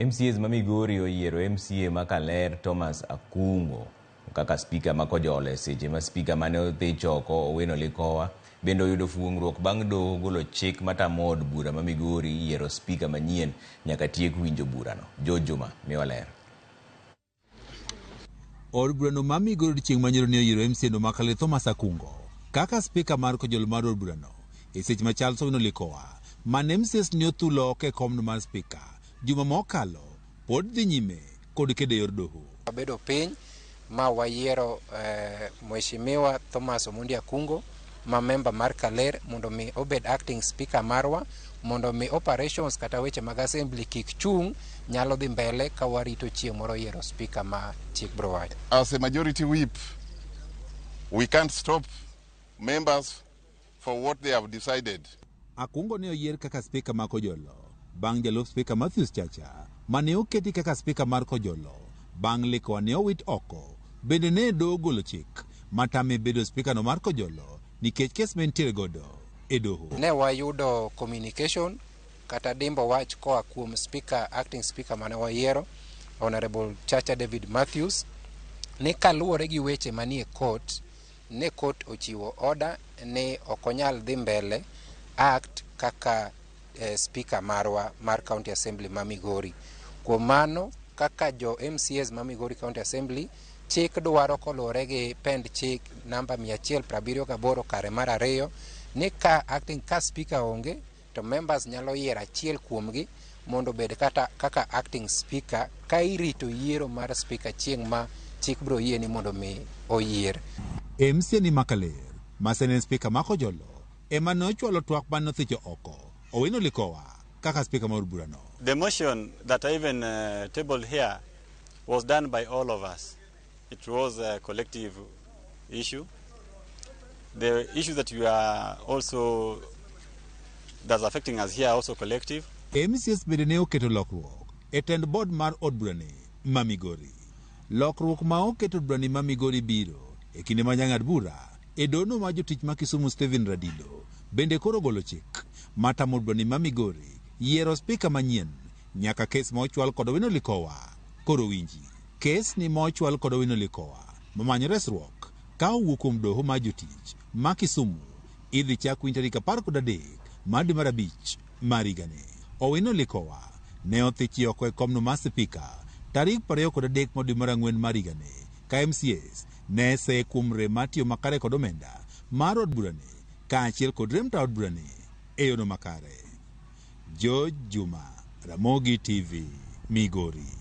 MCAs ma Migori oyiero MCA ma Kaler Thomas Akungo kaka spika ma Kojolo e seche ma spika mane odhi choko Owino Likowa bende oyudo fuong'ruok bang' doho golo chik matamo od bura ma Migori yiero spika manyien nyaka tiek winjo burano. George Juma miwa ler. Od burano ma Migori odiechieng' manyoro ne oyiero MCA no ma Kaler Thomas Akungo kaka spika mar Kojolo mar od burano e seche ma Charles Owino Likowa mane MCAs ne othulo oko e komno mar spika juma mokalo pod dhi nyime kod kedo e yor doho. Wabedo piny ma wayiero Mheshimiwa Thomas Omondi Akungo ma member mar Kaler mondo mi obed acting speaker marwa mondo mi operations kata weche mag assembly kik chung' nyalo dhi mbele ka warito chieng' moro yiero speaker ma chik bro wacho. As a majority whip, we can't stop members for what they have decided. Akungo ne oyier kaka spika ma Kojolo bang' jalup spika Matthews Chacha mane oketi kaka spika mar Kojolo bang' Likowa ne owit oko bende ne doho golo chik matame bedo spika no mar Kojolo nikech kes mentiere godo e doho. Ne wayudo communication kata dimbo wach koa kuom speaker, acting speaker mane wayiero Honorable Chacha David Matthews ni kaluwore gi weche manie court ne court ochiwo order ni ok onyal dhi mbele act kaka speaker marwa mar County Assembly ma Migori. Kuom mano kaka jo MCAs ma Migori County Assembly chik dwaro koluwore gi pend chik namba 178 kare mar 2 ni ka acting ka speaker onge to members nyalo yiero achiel kuomgi mondo obed kata kaka acting speaker ka irito yiero mar speaker chieng' ma chik biro yie ni mondo mi oyier. MCA ni ma Kaler ma sani en spika ma Kojolo ema ne ochwalo twak mane othicho oko Owino Likowa kaka spika mar burano. The motion that I even tabled here was done by all of us. It was a collective issue. The issue that you are also that's affecting us here are also collective. MCAs bende ne oketo lokruok e tend board mar od burani ma Migori. Lokruok ma oketo od burani ma Migori biro e kinde ma jang'ad bura e dono ma jotich ma Kisumu Stephen Radilo bende koro golo chik matamo od burani ma Migori yiero spika manyien nyaka kes ma ochwal kod Owino Likowa koro winji. Kes ni ma ochwal kod Owino Likowa mamanyo resruok ka owuok kuom doho mar jotich ma Kisumu idhi chak winj tarik 13 mar dwe mar 5 mar higani. Owino Likowa ne othichi oko e komno mar spika tarik 23 mar dwe mar 4 mar higani ka MCAs ne seye kuom rem mar tiyo makare kod omenda mar od burani kaachiel kod rem ta od burani e yono makare. George Juma, Ramogi TV, Migori.